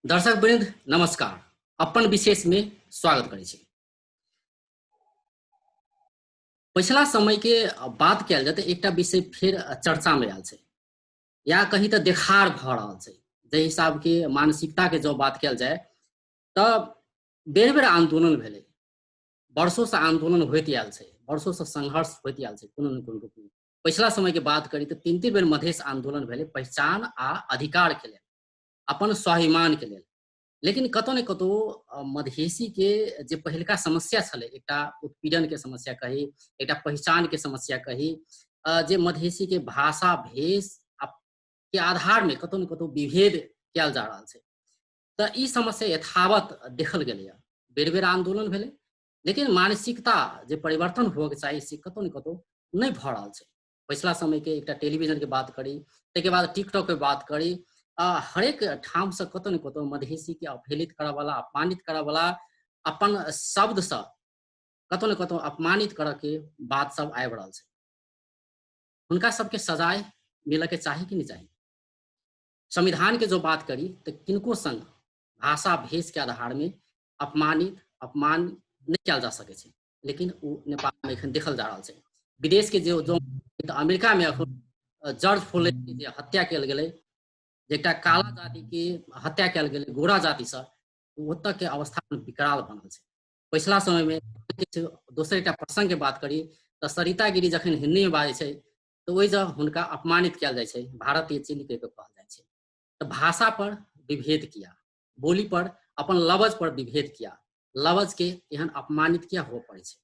दर्शक वृंद नमस्कार, अपन विशेष में स्वागत करै छी। पिछला समय के बात कयल जाय तऽ एकटा विषय फेर चर्चा में आयल छै, या कही तऽ देखार भऽ रहल छै। जाहि हिसाब के मानसिकता के जँ बात कयल जाय तऽ बेर बेर आंदोलन भेलै, वर्षों से आंदोलन होइत आयल छै, वर्षों से संघर्ष होइत आयल छै कोनो ने कोनो रूप में। पिछला समय के बात करी तऽ तीन तीन बेर मधेश आंदोलन भेलै पहचान आ अधिकार के लेल, अपन स्वाभिमान के लेल। लेकिन कतौ ने कतौ मधेसी के जे पहिलका समस्या छलै, एकटा उत्पीड़न के समस्या कही, एकटा पहचान के समस्या कही, जे मधेसी के भाषा भेष के आधार में कतौ ने कतौ विभेद कयल जा रहल छै, तऽ ई समस्या यथावत देखल गेलैए। बेर बेर आंदोलन भेलै, लेकिन मानसिकता जे परिवर्तन होबऽके चाही से कतौ ने कतौ नहि भऽ रहल छै। पिछला समय के एकटा टेलीविजन के बात करी, ताहिके बाद टिकटॉक के बात करी, हरेक ठाम से कतौ ने कतौ मधेसी के अवहेलित करऽ वाला, अपमानित करऽ वाला, अपन शब्द से कतौ ने कतौ अपमानित करऽ के बात सब आबि रहल छै। हुनका सबके सजाय मिलऽ के चाही कि नहि चाही? संविधान के जो बात करी तऽ किनको संग भाषा भेष के आधार में अपमानित अपमान नहि कयल जा सकै छै, लेकिन ओ नेपाल में एखन देखल जा रहल छै। विदेश के जो जो अमेरिका में एखन जॉर्ज फ्लॉयड के जे हत्या कयल गेलै, जे एकटा काला जाति के हत्या कयल गेलै गोरा जाति से, ओतऽ के अवस्था विकराल बनल छै। पिछला समय में किछु दोसर एकटा प्रसंग के बात करी तऽ सरिता गिरी जखन हिंदी में बाजै छै तऽ ओहि जगह हुनका अपमानित कयल जाइ छै, भारतीय चिन्ह के कहल जाइ छै। तऽ भाषा पर विभेद किया, बोली पर, अपन लवज पर विभेद किया, लवज के एहन अपमानित किया होबऽ पड़ै छै,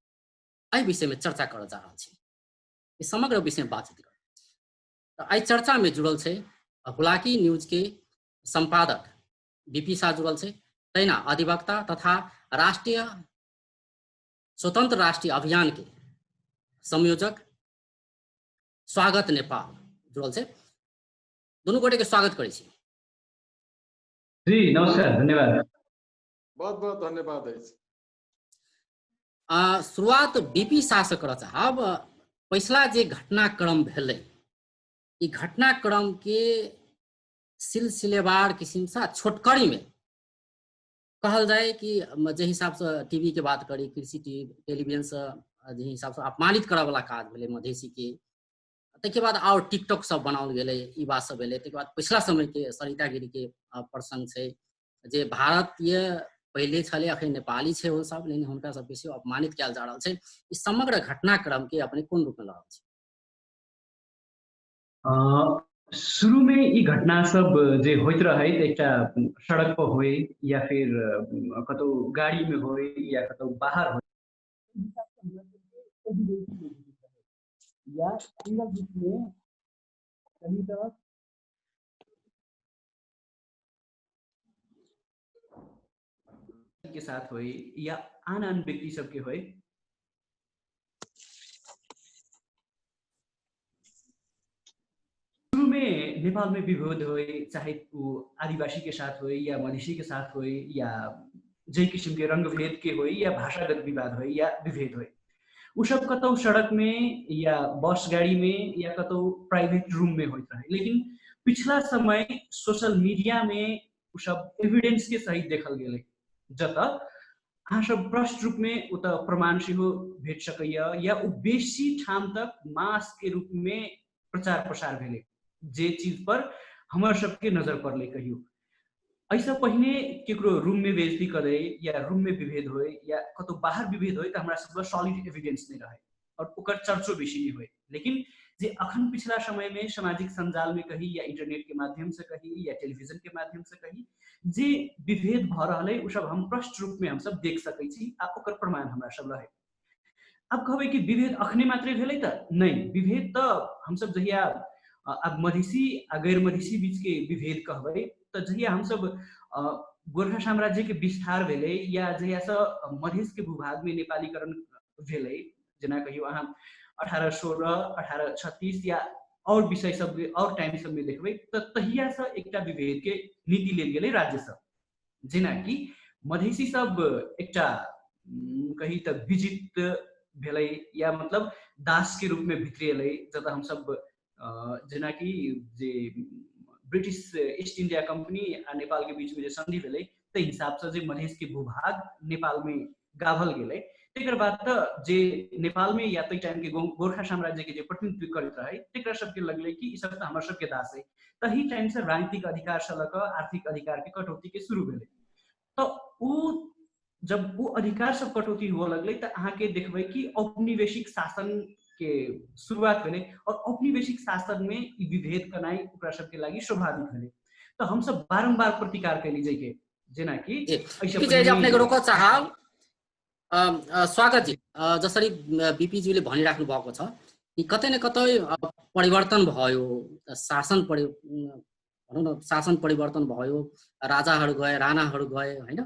एहि विषय में चर्चा करऽ जा रहल छी। ई समग्र विषय में बातचीत करब। तऽ एहि चर्चा में जुड़ल छै हुलाकी न्यूज के संपादक बीपी शाह जुड़ल छै, तहिना अधिवक्ता तथा राष्ट्रीय स्वतंत्र राष्ट्रीय अभियान के संयोजक स्वागत नेपाल जुड़ल छै। दुनू गोटे के स्वागत करै छी। जी नमस्कार, धन्यवाद। बहुत बहुत धन्यवाद अछि। शुरुआत बीपी शाह से करऽ चाहब। पिछला जे घटनाक्रम भेलै, ई घटनाक्रम के सिलसिलेवार किसिम से छोटकरी में कहल जाय कि जे हिसाब से टीवी के बात करी, कृषि टेलीविजन से जे हिसाब से अपमानित करऽ वाला काज भेलै मधेसी के, ताहिके बाद आओर टिकटॉक सब बनाओल गेलै, ई बात सब भेलै। ताहिके बाद पिछला समय के सरिता गिरी के प्रसंग छै जे भारतीय पहिले छलै, अखन नेपाली छै ओ सब, लेकिन हुनका सबके सेहो अपमानित कयल जा रहल छै। ई समग्र घटनाक्रम के अपने कोन रूप में लऽ रहल छी? शुरू में ई घटना सब जे होइत रहे एकटा सड़क पर होय या फिर कतौ गाड़ी में होय या कतौ बाहर होय, या सिंगल रूप में कहीं तऽ के साथ होय या आन आन व्यक्ति सबके होय, शुरू में नेपाल में विरोध होय, चाहे वो आदिवासी के साथ होय या मधेसी के साथ होय या जे किसिम के रंगभेद के होय या भाषागत विवाद होय या विभेद होय, उ सब कतौ सड़क में या बस गाड़ी में या कतौ प्राइवेट रूम में होइत रहे। लेकिन पिछला समय सोशल मीडिया में उ सब एविडेंस के सहित देखल गेलै, जतऽ अहाँ सब प्रष्ट रूप में ओतऽ प्रमाण सेहो भेट सकैया या उ बेसी ठाम तक मास के रूप में प्रचार प्रसार भेलै, जे चीज पर हमर सबके नजर पड़लै। कहियो एहिसँ पहिने केकरो रूम में बेइज्जती करै या रूम में विभेद होय या कतौ बाहर विभेद होय तऽ हमरा सबके सॉलिड एविडेंस नहि रहै और ओकर चर्चो बेसी नहि होय। लेकिन जे अखन पिछला समय में सामाजिक सञ्जाल में कही या इंटरनेट के माध्यम से कही या टेलीविजन के माध्यम से कही जे विभेद भऽ रहल है, उ सब हम प्रष्ट रूप में हमसब देख सकै छी आ ओकर प्रमाण हमरा सब रहे। अब कहबै कि विभेद अखने मात्रै भेलै तऽ नहि, विभेद तऽ हमसब जहिया अब मधेसी आ गैर मधेसी बीच के विभेद कहबै तऽ जहिया हमसब गोरखा साम्राज्य के विस्तार भेलै या जहियासँ मधेस के भूभाग में नेपालीकरण भेलै, जेना कहियो अहाँ 1816 1836 या और विषय सब और टाइम सब में देखबै तऽ तहियासँ एकटा विभेद के नीति लेल गेलै राज्यसँ, जेनाकि मधेसी सब एकटा कही तऽ विजित भेलै या मतलब दास के रूप में भित्रिएलै, जतऽ हमसब जेनाकि जे ब्रिटिश ईस्ट इंडिया कंपनी आ नेपाल के बीच में जे संधि भेलै ताहि हिसाबसँ जे मधेश के भूभाग नेपाल में गाभल गेलै। तकर बाद तऽ जे नेपाल में या ताहि टाइम के गोरखा साम्राज्य के जे प्रतिनिधित्व करैत रहै तकरा सबके लगलै कि ई सब तऽ हमर सबके दास है। तही टाइम से राजनीतिक अधिकार से लऽ कऽ आर्थिक अधिकार के कटौती के शुरू भेलै। तऽ उ जब उ अधिकार सब कटौती हुअ लगलै तऽ अहाँके देखबै कि औपनिवेशिक शासन के शुरुआत भेलै और औपनिवेशिक शासन में ई विभेद करनाइ ओकरा सबके लागि स्वाभाविक भेलै। तऽ हमसब बारम्बार प्रतिकार कैली जाइके, जेनाकि अपने रोकऽ चाहब। स्वागत जी, जसरी बिपीज्यूले भनिराख्नु भएको छ कि कतै न कतै परिवर्तन भयो, शासन भनौँ न शासन परिवर्तन भयो, राजाहरू गए, राणाहरू गए, होइन,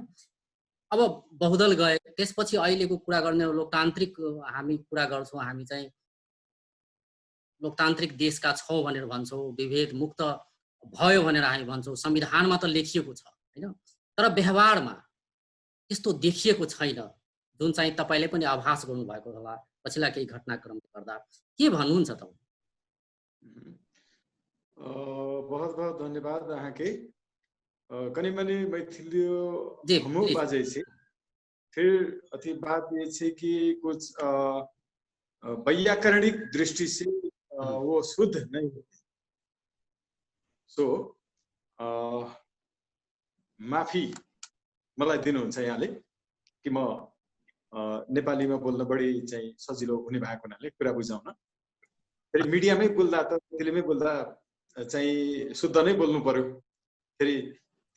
अब बहुदल गए, त्यसपछि अहिलेको कुरा गर्ने लोकतान्त्रिक हामी कुरा गर्छौँ, हामी चाहिँ लोकतान्त्रिक देशका छौँ भनेर भन्छौँ, विभेद मुक्त भयो भनेर हामी भन्छौँ, संविधानमा त लेखिएको छ होइन, तर व्यवहारमा त्यस्तो देखिएको छैन, जुन चाहिँ तपाईँले पनि आभास गर्नुभएको होला पछिल्ला केही घटनाक्रमले गर्दा। के भन्नुहुन्छ त? बहुत बहुत धन्यवाद अहाँके। कनि मनि मैथिलियो हमहूँ बाजै छी, फिर अथी बात ये छै कि कुछ वैयाकरणिक दृष्टि से वो शुद्ध नहीं होते, सो माफी मलाई दिनुहुन्छ यहाँले कि म नेपालीमा बोल्न बढी चाहिँ सजिलो हुने भएको हुनाले कुरा बुझाउन। फेरि मिडियामै बोल्दा त मैथिलीमै बोल्दा चाहिँ शुद्ध नै बोल्नु पर्यो, फेरि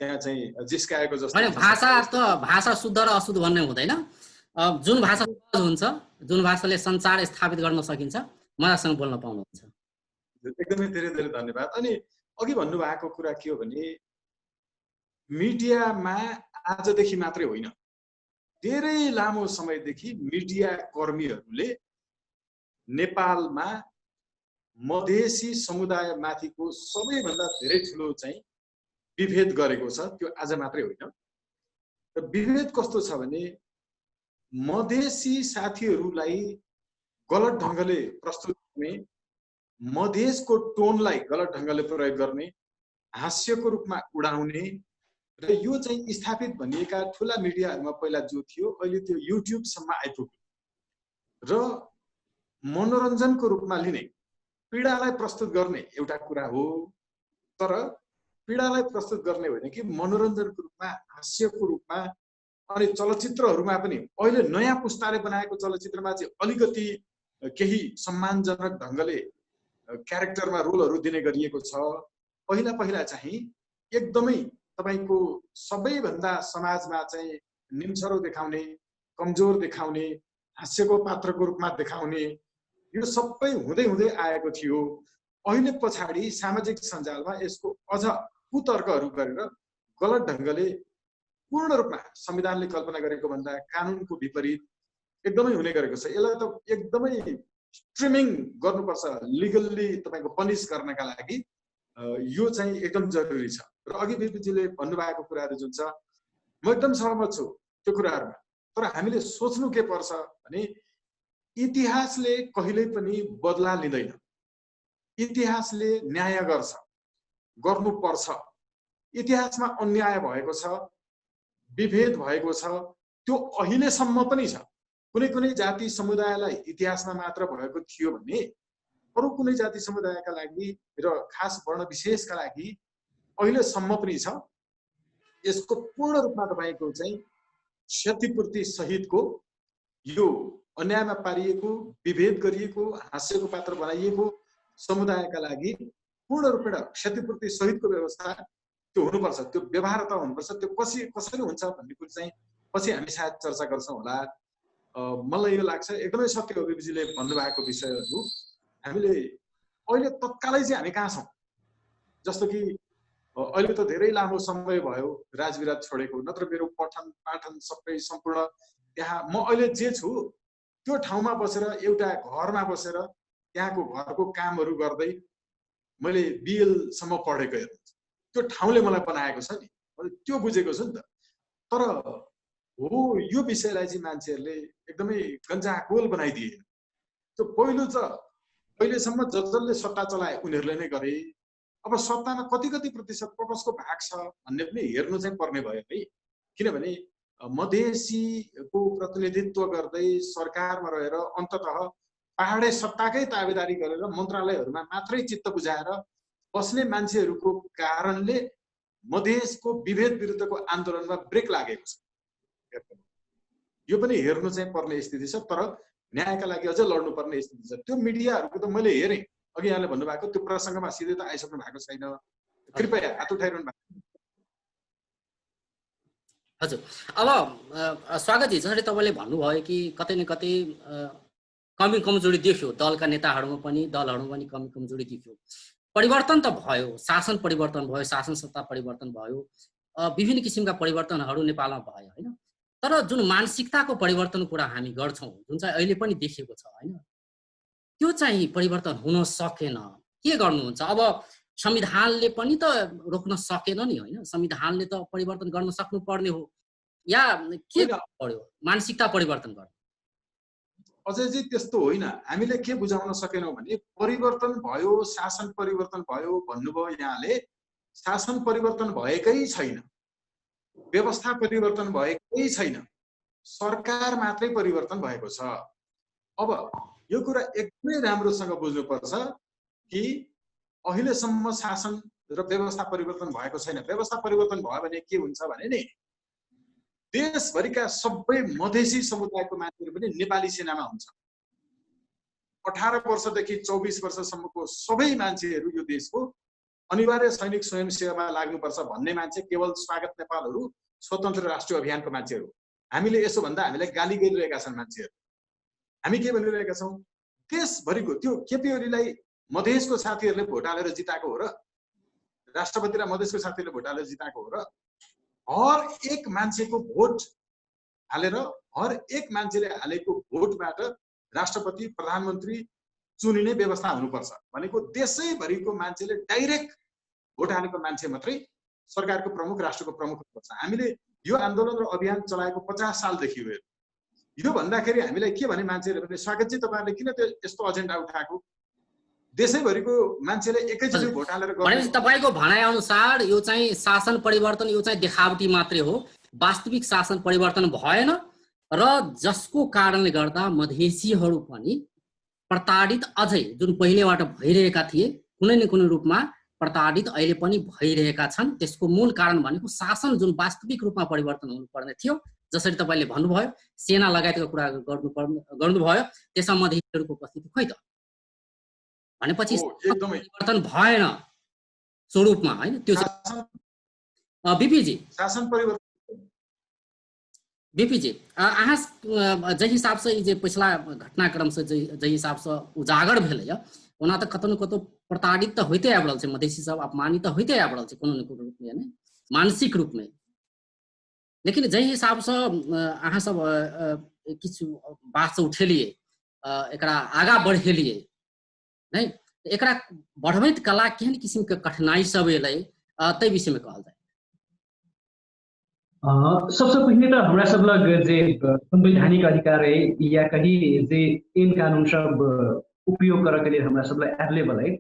त्यहाँ चाहिँ जिस्काएको जस्तो। भाषा त भाषा शुद्ध र अशुद्ध भन्ने हुँदैन, जुन भाषा सहज हुन्छ, जुन भाषाले संचार स्थापित गर्न सकिन्छ, मजासँग बोल्न पाउनुहुन्छ। एकदमै धेरै धेरै धन्यवाद। अनि अघि भन्नुभएको कुरा के हो भने मिडियामा आजदेखि मात्रै होइन, धेरै लामो समयदेखि मिडिया कर्मीहरूले नेपालमा मधेसी समुदायमाथिको सबैभन्दा धेरै ठुलो चाहिँ विभेद गरेको छ, त्यो आज मात्रै होइन। र विभेद कस्तो छ भने मधेसी साथीहरूलाई गलत ढङ्गले प्रस्तुत गर्ने, मधेसको टोनलाई गलत ढङ्गले प्रयोग गर्ने, हास्यको रूपमा उडाउने, र यो चाहिँ स्थापित भनिएका ठुला मिडियाहरूमा पहिला जो थियो अहिले त्यो युट्युबसम्म आइपुग्यो र मनोरञ्जनको रूपमा लिने, पीडालाई प्रस्तुत गर्ने एउटा कुरा हो, तर पीडालाई प्रस्तुत गर्ने होइन कि मनोरञ्जनको रूपमा, हास्यको रूपमा। अनि चलचित्रहरूमा पनि अहिले नयाँ पुस्ताले बनाएको चलचित्रमा चाहिँ अलिकति केही सम्मानजनक ढङ्गले क्यारेक्टरमा रोलहरू दिने गरिएको छ। पहिला पहिला चाहिँ एकदमै तपाईको सबैभन्दा समाजमा चाहिँ निम्छरो देखाउने, कमजोर देखाउने, हास्यको पात्रको रूपमा देखाउने, यो सबै हुँदै हुँदै आएको थियो। अहिले पछाडि सामाजिक सञ्जालमा यसको अझ कुतर्कहरू गरेर गलत ढङ्गले पूर्ण रूपमा संविधानले कल्पना गरेको भन्दा कानुनको विपरीत एकदमै हुने गरेको छ। यसलाई त एकदमै स्ट्रिमिङ गर्नुपर्छ लिगल्ली तपाईँको पनिस गर्नका लागि, यो चाहिँ एकदम जरुरी छ। र अघि बिपीजीले भन्नुभएको कुराहरू जुन छ म एकदम सहमत छु त्यो कुराहरूमा, तर हामीले सोच्नु के पर्छ भने इतिहासले कहिल्यै पनि बदला लिँदैन, इतिहासले न्याय गर्छ, गर्नुपर्छ। इतिहासमा अन्याय भएको छ, विभेद भएको छ, त्यो अहिलेसम्म पनि छ। कुनै कुनै जाति समुदायलाई इतिहासमा मात्र भएको थियो भने अरू कुनै जाति समुदायका लागि र खास वर्ण विशेषका लागि अहिलेसम्म पनि छ। यसको पूर्ण रूपमा तपाईँको चाहिँ क्षतिपूर्ति सहितको यो अन्यायमा पारिएको, विभेद गरिएको, हास्यको पात्र बनाइएको समुदायका लागि पूर्ण रूपमा क्षतिपूर्ति सहितको व्यवस्था त्यो हुनुपर्छ, त्यो व्यवहारता हुनुपर्छ। त्यो कसरी हुन्छ भन्ने कुरो चाहिँ पछि हामी सायद चर्चा गर्छौँ होला। मलाई यो लाग्छ एकदमै सत्य हो बिपीजीले भन्नुभएको विषयहरू। हामीले अहिले तत्कालै चाहिँ हामी कहाँ छौँ, जस्तो कि अहिले त धेरै लामो समय भयो राजविराज छोडेको, नत्र मेरो पठन पाठन सबै सम्पूर्ण त्यहाँ म अहिले जे छु त्यो ठाउँमा बसेर, एउटा घरमा बसेर त्यहाँको घरको कामहरू गर्दै मैले बिएलसम्म पढेको। हेर्नुहोस्, त्यो ठाउँले मलाई बनाएको छ नि, मैले त्यो बुझेको छु नि त। तर हो यो विषयलाई चाहिँ मान्छेहरूले एकदमै गन्जागोल बनाइदिए। त्यो पहिलो त अहिलेसम्म जसले सत्ता चलाए उनीहरूले नै गरे, अब सत्तामा कति कति प्रतिशत कसको भाग छ भन्ने पनि हेर्नु चाहिँ पर्ने भयो है। किनभने मधेसीको प्रतिनिधित्व गर्दै सरकारमा रहेर अन्ततः पहाडे सत्ताकै ताबेदारी गरेर मन्त्रालयहरूमा मात्रै चित्त बुझाएर बस्ने मान्छेहरूको कारणले मधेसको विभेद विरुद्धको आन्दोलनमा ब्रेक लागेको छ। यो पनि हेर्नु चाहिँ पर्ने स्थिति छ, तर न्यायका लागि अझ लड्नुपर्ने स्थिति छ। त्यो मिडियाहरूको त मैले हेरेँ, अघि यहाँले भन्नुभएको त्यो प्रसङ्गमा सिधै त आइसक्नु भएको छैन, कृपया हात उठाइरहनु भएको। हजुर, अब स्वागतजी, जसरी तपाईँले भन्नुभयो कि कतै न कतै कमी कमजोरी देखियो, दलका नेताहरूमा पनि दलहरूमा पनि कमी कमजोरी देखियो। परिवर्तन त भयो, शासन परिवर्तन भयो, शासन सत्ता परिवर्तन भयो, विभिन्न किसिमका परिवर्तनहरू नेपालमा भयो होइन। तर जुन मानसिकताको परिवर्तन कुरा हामी गर्छौँ, जुन चाहिँ अहिले पनि देखिएको छ होइन, त्यो चाहिँ परिवर्तन हुन सकेन। के गर्नुहुन्छ? अब संविधानले पनि त रोक्न सकेन नि होइन, संविधानले त परिवर्तन गर्न सक्नुपर्ने हो, या के गर्नु पर्यो मानसिकता परिवर्तन गर्नु? अजयजी त्यस्तो होइन। हामीले के बुझाउन सकेनौँ भने परिवर्तन भयो, शासन परिवर्तन भयो भन्नुभयो यहाँले, शासन परिवर्तन भएकै छैन, व्यवस्था परिवर्तन भएकै छैन, सरकार मात्रै परिवर्तन भएको छ। अब यो कुरा एकदमै राम्रोसँग बुझ्नुपर्छ कि अहिलेसम्म शासन र व्यवस्था परिवर्तन भएको छैन। व्यवस्था परिवर्तन भयो भने के हुन्छ भने नि, देशभरिका सबै मधेसी समुदायको मान्छेहरू पनि नेपाली सेनामा हुन्छ। 18 वर्षदेखि 24 वर्षसम्मको सबै मान्छेहरू यो देशको अनिवार्य सैनिक स्वयंसेवामा लाग्नुपर्छ भन्ने मान्छे केवल स्वागत नेपालहरू, स्वतन्त्र राष्ट्रिय अभियानको मान्छेहरू। हामीले यसो भन्दा हामीलाई गाली गरिरहेका छन् मान्छेहरू। हामी के भनिरहेका छौँ? देशभरिको त्यो केपी ओलीलाई मधेसको साथीहरूले भोट हालेर जिताएको हो र? राष्ट्रपतिलाई मधेसको साथीहरूले भोट हालेर जिताएको हो र? हर एक मान्छेको भोट हालेर, हर एक मान्छेले हालेको भोटबाट राष्ट्रपति प्रधानमन्त्री चुनिने व्यवस्था हुनुपर्छ भनेको देशैभरिको मान्छेले डाइरेक्ट भोट हालेको मान्छे मात्रै सरकारको प्रमुख, राष्ट्रको प्रमुख हुनुपर्छ। हामीले यो आन्दोलन र अभियान चलाएको 50 सालदेखि हो। यो भन्दाखेरि हामीलाई के भने मान्छेहरूले भने, स्वागतजी तपाईँहरूले किन त्यो यस्तो एजेन्डा उठाएको, देशैभरिको मान्छेले एकैचोटि भोट हालेर? तपाईँको भनाइ अनुसार यो चाहिँ शासन परिवर्तन यो चाहिँ देखावटी मात्रै हो, वास्तविक शासन परिवर्तन भएन र जसको कारणले गर्दा मधेसीहरू पनि प्रताडित अझै जुन पहिलेबाट भइरहेका थिए कुनै न कुनै रूपमा प्रताडित अहिले पनि भइरहेका छन्। त्यसको मूल कारण भनेको शासन जुन वास्तविक रूपमा परिवर्तन हुनुपर्ने थियो, जसरी तपाईँले भन्नुभयो सेना लगायतको कुरा गर्नुभयो, त्यसमा मधेसीहरूको उपस्थिति खोइ त? भनेपछि परिवर्तन भएन स्वरूपमा होइन। त्यो बिपीजी, शासन परिवर्तन बिपीजी, अहाँ जाहि हिसाबसँ ई जे पिछला घटनाक्रमसँ जाहि हिसाबसँ उजागर भेलैए, ओना तऽ कतौ न कतौ प्रताड़ित तऽ होइते आबि रहल छै, मधेसी सब अपमानित तऽ होइते आबि रहल छै कोनो न कोनो रूपमे, ने मानसिक रूपमे। लेकिन जाहि हिसाबसँ अहाँ सब किछु बात से उठेलियै, एकरा आगाँ बढ़ेलियै, नहि एकरा बढ़बैत कला केहन किसिमके कठिनाइ सब एलै ताहि विषयमे कहल जाय। सबसे पहिने तऽ हमरा सब लग जे संवैधानिक अधिकार है या कही जे ऐन कानून सब उपयोग करऽ के लेल हमरा सब लग एवेलेबल है,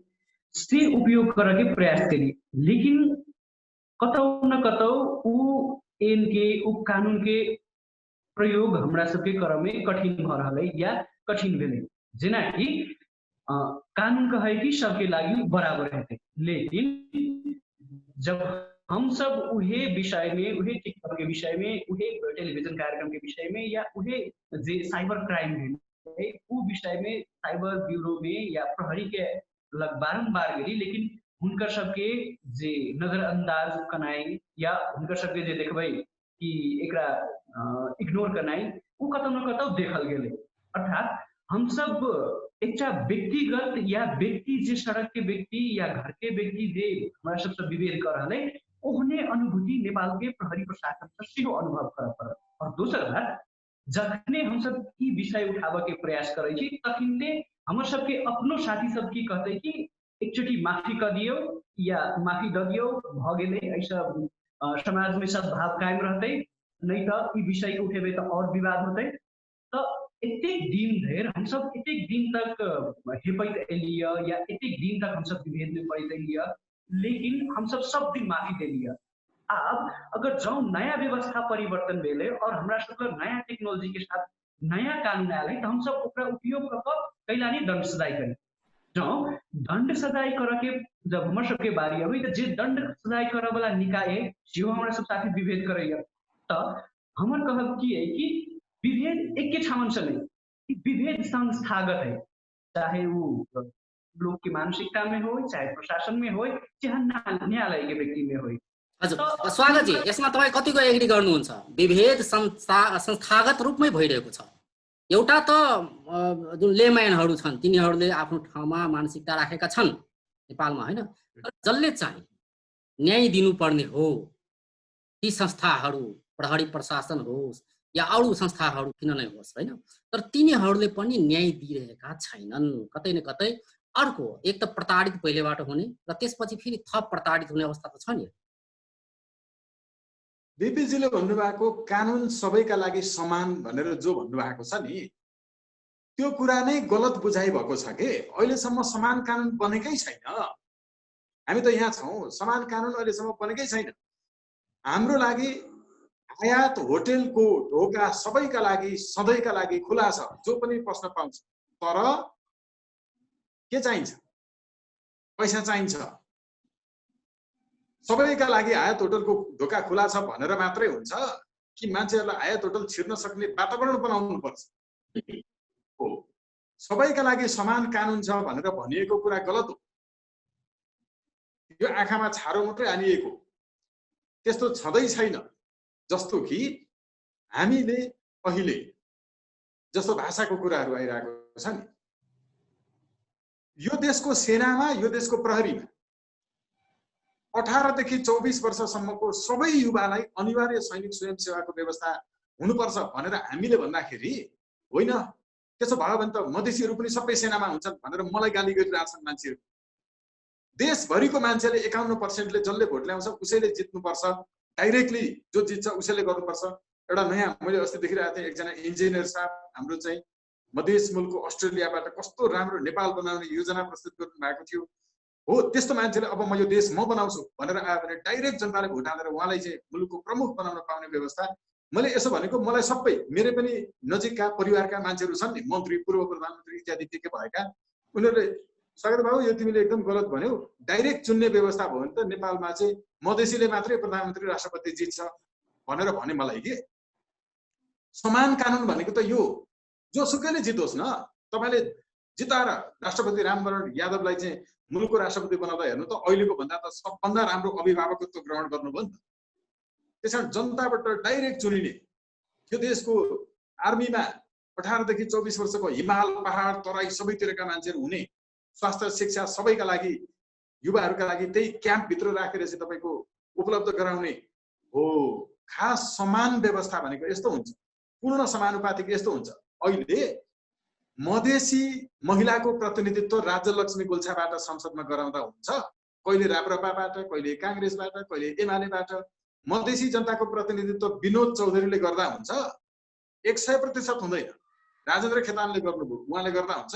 से उपयोग करऽ के प्रयास करी, लेकिन कतौ न कतौ उ ऐन के उ कानून के प्रयोग हमरा सबके करऽ में कठिन भऽ रहल है या कठिन भेलै। जेनाकि कानून कहै कि सबके लागि बराबर हेतै, लेकिन जब हम सब उहे विषय में, उहे टिकटॉक के विषय में, उहे टेलीविजन कार्यक्रम के विषय में या उहे जे साइबर क्राइम है उ विषय में साइबर ब्यूरो में या प्रहरी के लग बारम्बार गेली, लेकिन हुनकर सबके जे नजरअंदाज कनाइ या हुनकर सबके जे देखबै कि एकरा इग्नोर कनाइ उ कतौ न कतौ देखल गेलै। अर्थात हम सब एकटा व्यक्तिगत या व्यक्ति जे सड़क के व्यक्ति या घर के व्यक्ति जे हमरा सबसँ विभेद कर रहल है, ओहने अनुभूति नेपाल के प्रहरी प्रशासन से सेहो अनुभव करऽ पड़ल। और दोसर बात, जखने हम सब ई विषय उठाबऽ के प्रयास करै छी तखने हमर सबके अपनो साथी सब की कहतै कि एकचोटि माफी कऽ दियौ या माफी दऽ दियौ, भऽ गेलै, एहिसँ समाज में सद्भाव कायम रहतै, नहि तऽ ई विषय के उठेबै तऽ और विवाद होतै। तऽ एतेक दिन धरि हमसब एतेक दिन तक हेपैत एलियै या एतेक दिन तक हमसब विभेद में पड़ैत एलियै, लेकिन हमसब सब दिन माफी देलियै। आब अगर जँ नया व्यवस्था परिवर्तन भेलै और हमरा सबके नया टेक्नोलॉजी के साथ नया कानून आयल है तऽ हमसब ओकरा उपयोग कऽ कऽ कैला नहि दंड सजाय करी। जँ दंड सजाय करऽ के जब हमर सबके बारी अबै तऽ जे दंड सजाय करऽ वाला निकाय है सेहो हमरा सब साथे विभेद करैया। तऽ हमर कहब की है कि विभेद एके ठामन से नहीं, विभेद संस्थागत है, चाहे वो लोग के मानसिकता में हो, चाहे प्रशासन में हो, चाहे न्यायालय के व्यक्ति में हो। हजुर स्वागत जी, यसमा तपाईँ कतिको एग्री गर्नुहुन्छ? विभेद संस्थागत रूपमै भइरहेको छ। एउटा त जुन लेम्यानहरू छन् तिनीहरूले आफ्नो ठाउँमा मानसिकता राखेका छन् नेपालमा होइन, जसले चाहिँ न्याय दिनुपर्ने हो ती संस्थाहरू, प्रहरी प्रशासन होस् या अरू संस्थाहरू किन नै होस् होइन, तर तिनीहरूले पनि न्याय दिइरहेका छैनन्। कतै न कतै अर्को एक त प्रताडित पहिलेबाट हुने र त्यसपछि फेरि थप प्रताडित हुने अवस्था त छ नि। बीपीजीले भन्नुभएको कानुन सबैका लागि समान भनेर जो भन्नुभएको छ नि, त्यो कुरा नै गलत बुझाइ भएको छ के। अहिलेसम्म समान कानुन बनेकै छैन। हामी त यहाँ छौँ, समान कानुन अहिलेसम्म बनेकै छैन। हाम्रो लागि आयात होटेलको ढोका सबैका लागि सधैँका लागि खुला छ, जो पनि पस्न पाउँछ। तर के चाहिन्छ? पैसा चाहिन्छ। सबैका लागि आयात होटलको ढोका खुला छ भनेर मात्रै हुन्छ कि मान्छेहरूलाई आयात होटल छिर्न सक्ने वातावरण बनाउनु पर्छ? हो, सबैका लागि समान कानुन छ भनेर भनिएको कुरा गलत हो। यो आँखामा छारो मात्रै हानिएको, त्यस्तो छँदै छैन। जस्तो कि हामीले अहिले जस्तो भाषाको कुराहरू आइरहेको छ नि, यो देशको सेनामा, यो देशको प्रहरीमा 18 देखि 24 वर्षसम्मको सबै युवालाई अनिवार्य सैनिक स्वयंसेवाको व्यवस्था हुनुपर्छ भनेर हामीले भन्दाखेरि होइन, त्यसो भयो भने त मधेसीहरू पनि सबै सेनामा हुन्छन् भनेर मलाई गाली गरिरहेछन् मान्छेहरू। देशभरिको मान्छेले 51%ले जसले भोट ल्याउँछ उसैले जित्नुपर्छ, डाइरेक्टली जो जित्छ उसैले गर्नुपर्छ। एउटा नयाँ मैले अस्ति देखिरहेको थिएँ, एकजना इन्जिनियर साहब हाम्रो चाहिँ मधेस मुलुकको अस्ट्रेलियाबाट कस्तो राम्रो नेपाल बनाउने योजना प्रस्तुत गर्नु भएको थियो। हो, त्यस्तो मान्छेले अब म यो देश म बनाउँछु भनेर आयो भने डाइरेक्ट जनताले भोट हालेर उहाँलाई चाहिँ मुलुकको प्रमुख बनाउन पाउने व्यवस्था। मैले यसो भनेको मलाई सबै मेरै पनि नजिकका परिवारका मान्छेहरू छन् नि, मन्त्री, पूर्व प्रधानमन्त्री इत्यादि के के भएका, उनीहरूले स्वागत बाबु यो तिमीले एकदम गलत भन्यौ, डाइरेक्ट चुन्ने व्यवस्था भयो भने त नेपालमा चाहिँ मधेसीले मात्रै प्रधानमन्त्री राष्ट्रपति जित्छ भनेर भने मलाई। के समान कानुन भनेको त यो जोसुकैले जितोस् न, तपाईँले जिताएर राष्ट्रपति रामवरण यादवलाई चाहिँ मुलुकको राष्ट्रपति बनाउँदा हेर्नु त अहिलेको भन्दा त सबभन्दा राम्रो अभिभावकत्व ग्रहण गर्नुभयो नि त। त्यस कारण जनताबाट डाइरेक्ट चुनिने यो देशको आर्मीमा 18 देखि 24 वर्षको हिमाल पहाड तराई सबैतिरका मान्छेहरू हुने, स्वास्थ्य शिक्षा सबैका लागि युवाहरूका लागि त्यही क्याम्पभित्र राखेर चाहिँ तपाईँको उपलब्ध गराउने हो। खास समान व्यवस्था भनेको यस्तो हुन्छ, पूर्ण समानुपातिक यस्तो हुन्छ। अहिले मधेसी महिलाको प्रतिनिधित्व राज्यलक्ष्मी गोल्छाबाट संसदमा गराउँदा हुन्छ, कहिले राप्रपाबाट, कहिले काङ्ग्रेसबाट, कहिले एमालेबाट। मधेसी जनताको प्रतिनिधित्व विनोद चौधरीले गर्दा हुन्छ, 100% हुँदैन। राजेन्द्र खेतानले गर्नुभयो, उहाँले गर्दा हुन्छ।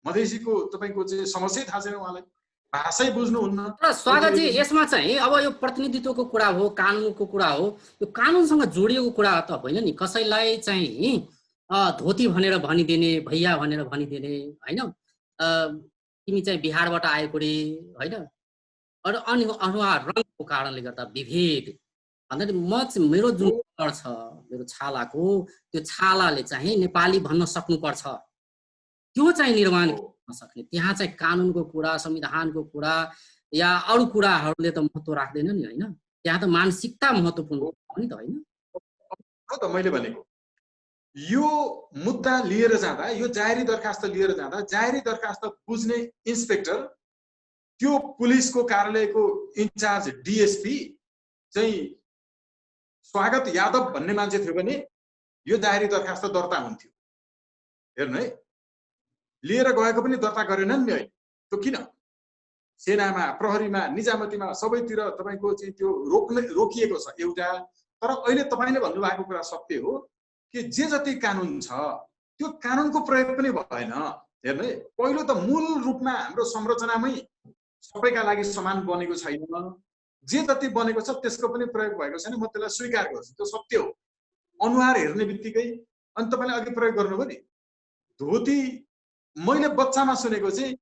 मधेसीको तपाईँको चाहिँ समस्या थाहा छैन, उहाँलाई भाषै बुझ्नुहुन्न। र स्वागतजी, यसमा चाहिँ अब यो प्रतिनिधित्वको कुरा हो, कानुनको कुरा हो, यो कानुनसँग जोडिएको कुरा त होइन नि। कसैलाई चाहिँ धोती भनेर भनिदिने, भैया भनेर भनिदिने होइन, तिमी चाहिँ बिहारबाट आएको रे होइन, अरू अनुहार रङको कारणले गर्दा विभेद भन्दाखेरि म चाहिँ मेरो जुन कलर छ मेरो छालाको, त्यो छालाले चाहिँ नेपाली भन्न सक्नुपर्छ, त्यो चाहिँ निर्माण गर्न सक्ने। त्यहाँ चाहिँ कानुनको कुरा, संविधानको कुरा या अरू कुराहरूले त महत्त्व राख्दैन नि होइन, त्यहाँ त मानसिकता महत्त्वपूर्ण हो नि त होइन। त मैले भनेको यो मुद्दा लिएर जाँदा, यो जाहेरी दरखास्त लिएर जाँदा जाहेरी दरखास्त बुझ्ने इन्सपेक्टर, त्यो पुलिसको कार्यालयको इन्चार्ज डिएसपी चाहिँ स्वागत यादव भन्ने मान्छे थियो भने यो जाहेरी दरखास्त दर्ता हुन्थ्यो। हेर्नु है, लिएर गएको पनि दर्ता गरेनन् नि अहिले। त्यो किन? सेनामा, प्रहरीमा, निजामतीमा सबैतिर तपाईँको चाहिँ त्यो रोकिएको छ एउटा। तर अहिले तपाईँले भन्नुभएको कुरा सत्य हो कि जे जति कानुन छ त्यो कानुनको प्रयोग पनि भएन। हेर्नु है, पहिलो त मूल रूपमा हाम्रो संरचनामै सबैका लागि समान बनेको छैन, जे जति बनेको छ त्यसको पनि प्रयोग भएको छैन। म त्यसलाई स्वीकार गर्छु, त्यो सत्य हो। अनुहार हेर्ने बित्तिकै, अनि तपाईँले अघि प्रयोग गर्नुभयो नि धोती, मैले बच्चामा सुनेको चाहिँ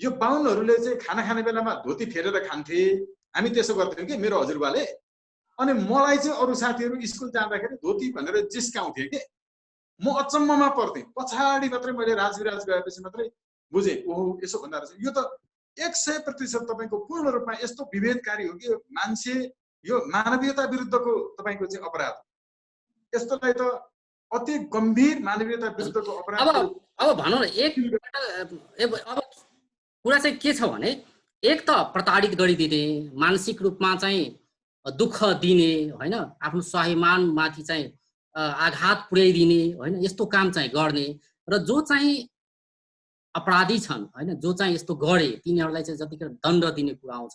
यो बाहुनहरूले चाहिँ खाना खाने बेलामा धोती फेरेर खान्थे, हामी त्यसो गर्थ्यौँ कि मेरो हजुरबाले। अनि मलाई चाहिँ अरू साथीहरू स्कुल जाँदाखेरि धोती भनेर जिस्काउँथे कि, म अचम्ममा पर्थेँ। पछाडि मात्रै मैले राजविराज गएपछि मात्रै बुझेँ, ओहो यसो भन्दा रहेछ। यो त 100% तपाईँको पूर्ण रूपमा यस्तो विभेदकारी हो कि मान्छे, यो मानवीयता विरुद्धको तपाईँको चाहिँ अपराध हो। यस्तोलाई त अति गम्भीर मानवीयता विरुद्धको अपराध। अब भनौँ न, एक अब कुरा चाहिँ के छ भने, एक त प्रताडित गरिदिने, मानसिक रूपमा चाहिँ दुःख दिने होइन, आफ्नो स्वाभिमानमाथि चाहिँ आघात पुर्याइदिने होइन, यस्तो काम चाहिँ गर्ने। र जो चाहिँ अपराधी छन् होइन, जो चाहिँ यस्तो गरे तिनीहरूलाई चाहिँ जतिखेर दण्ड दिने कुरा आउँछ,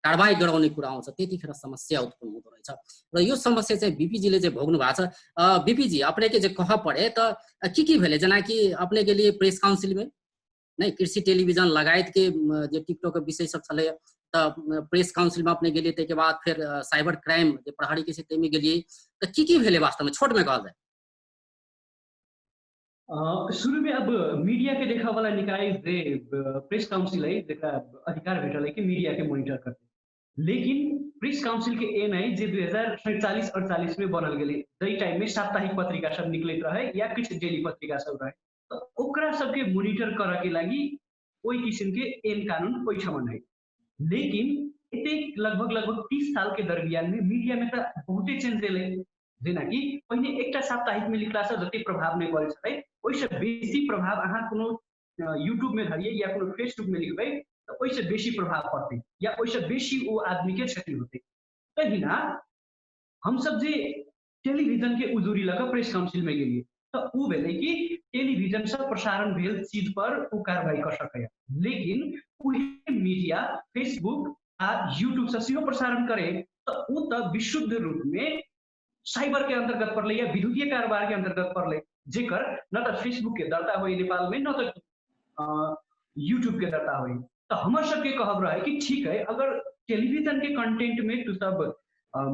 कारवाही गराउने कुरा आउँछ, त्यतिखेर समस्या उत्पन्न हुँदो रहेछ। र यो समस्या चाहिँ बीपीजीले चाहिँ भोग्नु भएको छ। बीपीजी अपने के जे कह पड़े त के के भेले, जेनाकि अपने के लिए प्रेस काउंसिल में नहीं, कृषि टेलीविजन लगायत के जे टिकटॉक के विषय सब छलै त प्रेस काउंसिल में अपने गेलिए, ताहिके बाद फिर साइबर क्राइम जे प्रहरी के छै ताहिमे गेलिए, त की की भेलै वास्तवमे छोट में कहल जाय? शुरू में अब मीडिया के देखा वाला निकाय जे प्रेस काउंसिल है, जेकरा अधिकार भेटल है कि मीडिया के मॉनिटर करते, लेकिन प्रेस काउंसिल के एन है जे 2047-48 में बनल गेलै, जाहि टाइम में साप्ताहिक पत्रिका सब निकलैत रहे या किछु डेली पत्रिका सब रहे, त ओकरा सबके मॉनिटर करऽ के लागि ओहि किसिम के एन कानून ओहिठाम है। लेकिन एतेक लगभग लगभग 30 साल के दरमियान में मीडिया में त बहुते चेंज एलै। जेनाकि पहिने एकटा साप्ताहिक में लिखलासँ जतेक प्रभाव नहि पड़ै छलै, ओहिसँ बेसी प्रभाव अहाँ कोनो यूट्यूब में धरियै या कोनो फेसबुक में लिखबै तऽ ओहिसँ बेसी प्रभाव पड़तै या ओहिसँ बेसी ओ आदमी के क्षति होतै। तहिना हमसब जे टेलीविजन के उजूरी लऽ कऽ प्रेस काउंसिल में गेलियै तऽ ओ भेलै कि टेलीविजन सँ प्रसारण भेल चीज पर ओ कार्रवाई कऽ सकैए, लेकिन उहे मीडिया फेसबुक आ यूट्यूब सँ सेहो प्रसारण करे तऽ ओ तऽ विशुद्ध रूप में साइबर के अंतर्गत पड़लै या विद्युतीय कारोबार के अंतर्गत पड़लै, जेकर न तऽ फेसबुक के दर्ता होई नेपाल में न तऽ यूट्यूब के दर्ता होई। तऽ हमर सबके कहब रहे कि ठीक है, अगर टेलीविजन के कंटेंट में तू सब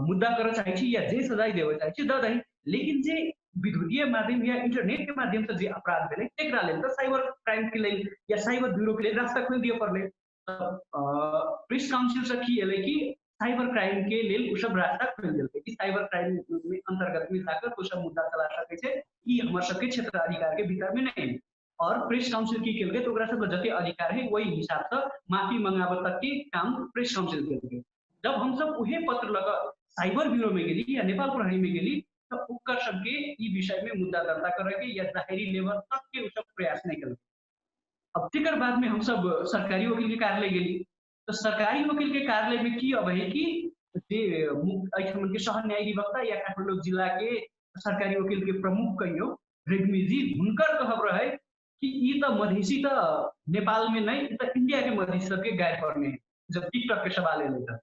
मुद्दा करऽ चाहै छी या जे सजाय देबऽ चाहै छी दऽ दही, लेकिन जे विद्युतीय माध्यम या इंटरनेट के माध्यम से जे अपराध भेलै तेकरा लेल तऽ साइबर क्राइम के लेल या साइबर ब्यूरो के लेल रास्ता खोलि दिअ पड़लै। प्रेस काउंसिल से की एलै कि साइबर क्राइम के लेल ओ सब रास्ता खोलि देलकै कि साइबर क्राइम में अंतर्गत में जाकर ओ सब मुद्दा चला सकै छै, ई हमर सबके क्षेत्र अधिकार के भीतर में नहीं। और प्रेस काउंसिल की केलकै तऽ ओकरा सबके जते अधिकार है वही हिसाब से माफी मंगाबऽ तक के काम प्रेस काउंसिल केलकै। जब हमसब उहे पत्र लऽ कऽ साइबर ब्यूरो में गेली या नेपाल प्रहरी में गेली तऽ ओकर सबके ई विषय में मुद्दा दर्ता करे के या जाहेरी लेबर तक के ओ सब प्रयास नहीं केलकै। अब तेकर बाद में हमसब सरकारी वकील के कार्यालय गेली तऽ सरकारी वकील के कार्यालय में की अबै है कि जे एहिठाम के सह न्यायाधिवक्ता या काठमाडौँ जिला के सरकारी वकील के प्रमुख कहियौ रेग्मी जी, हुनकर कहब रहे कि ई तऽ मधेसी तऽ नेपाल में नहीं, ई तऽ इंडिया के मधेसी सबके गायर पड़ने है जब टिकटॉक के सवाल एलै तऽ।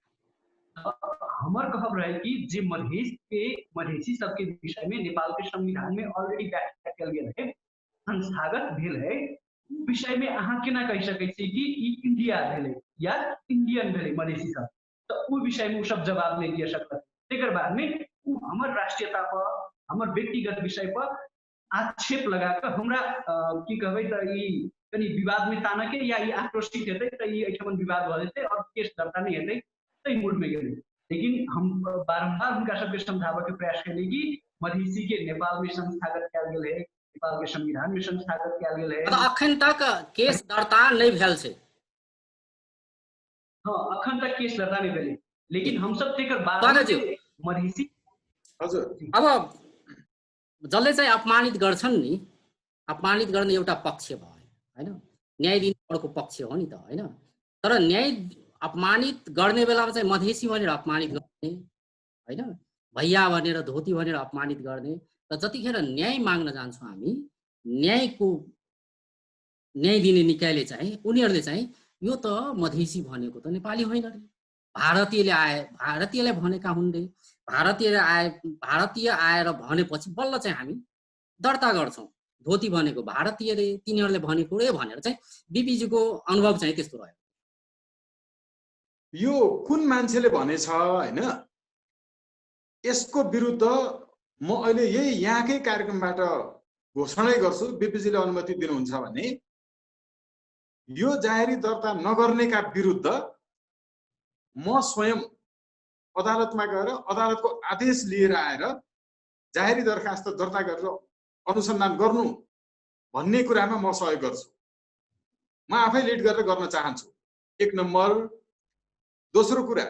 हमर कहब रहे कि जे मधेस के मधेसी सबके विषय में नेपाल के संविधान में ऑलरेडी व्याख्या कयल गेल है, संस्थागत भेल है, विषय में अहाँ केना कहि सकै छी कि ई इंडिया भेलै या इंडियन भेलै मधेसी सब, तऽ ओ विषय में ओ सब जवाब नहि दिअ सकल। तेकर बाद में ओ हमर राष्ट्रीयता पर, हमर व्यक्तिगत विषय पर आक्षेप लगा कऽ हमरा की कहबै तऽ ई कनि विवाद में तानऽ के या ई आक्रोशित हेतै तऽ ई एहिठाम विवाद भऽ जेतै और केस दर्ता नहि हेतै, ताहि मूड में गेलै। लेकिन हम बारम्बार हुनका सबके समझाबऽ के प्रयास केलियै कि मधेसी के नेपाल में संस्थागत कयल गेल है, नेपाल के संविधान में संस्थागत कयल गेल है। मतलब अखन तक केस दर्ता नहि भेल छै? हाँ, अखन तक केस दर्ता नहि भेलै, लेकिन हमसब तेकर बाद मधेसी हजुर अब जसले चाहिँ अपमानित गर्छन् नि, अपमानित गर्ने एउटा पक्ष भयो होइन, न्याय दिने अर्को पक्ष हो नि त होइन। तर न्याय अपमानित गर्ने बेलामा चाहिँ मधेसी भनेर अपमानित गर्ने होइन, भैया भनेर धोती भनेर अपमानित गर्ने, र जतिखेर न्याय माग्न जान्छौँ हामी, न्यायको न्याय दिने निकायले चाहिँ उनीहरूले चाहिँ यो त मधेसी भनेको त नेपाली होइन रे, भारतीयले आए भारतीयलाई भनेका हुन् रे, भारतीय आए भारतीय आएर भनेपछि बल्ल चाहिँ हामी दर्ता गर्छौँ, धोती भनेको भारतीय रे, तिनीहरूले भनेको रे भनेर चाहिँ बिपिजीको अनुभव चाहिँ त्यस्तो रह्यो। यो कुन मान्छेले भनेछ होइन, यसको विरुद्ध म अहिले यही यहाँकै कार्यक्रमबाट घोषणै गर्छु, बिपिजीले अनुमति दिनुहुन्छ भने यो जाहेरी दर्ता नगर्नेका विरुद्ध म स्वयं अदालतमा गएर अदालतको आदेश लिएर आएर जाहेरी दरखास्त दर्ता गरेर अनुसन्धान गर्नु भन्ने कुरामा म सहयोग गर्छु। म आफै लिड गरेर गर्न चाहन्छु, एक नम्बर। दोस्रो कुरा,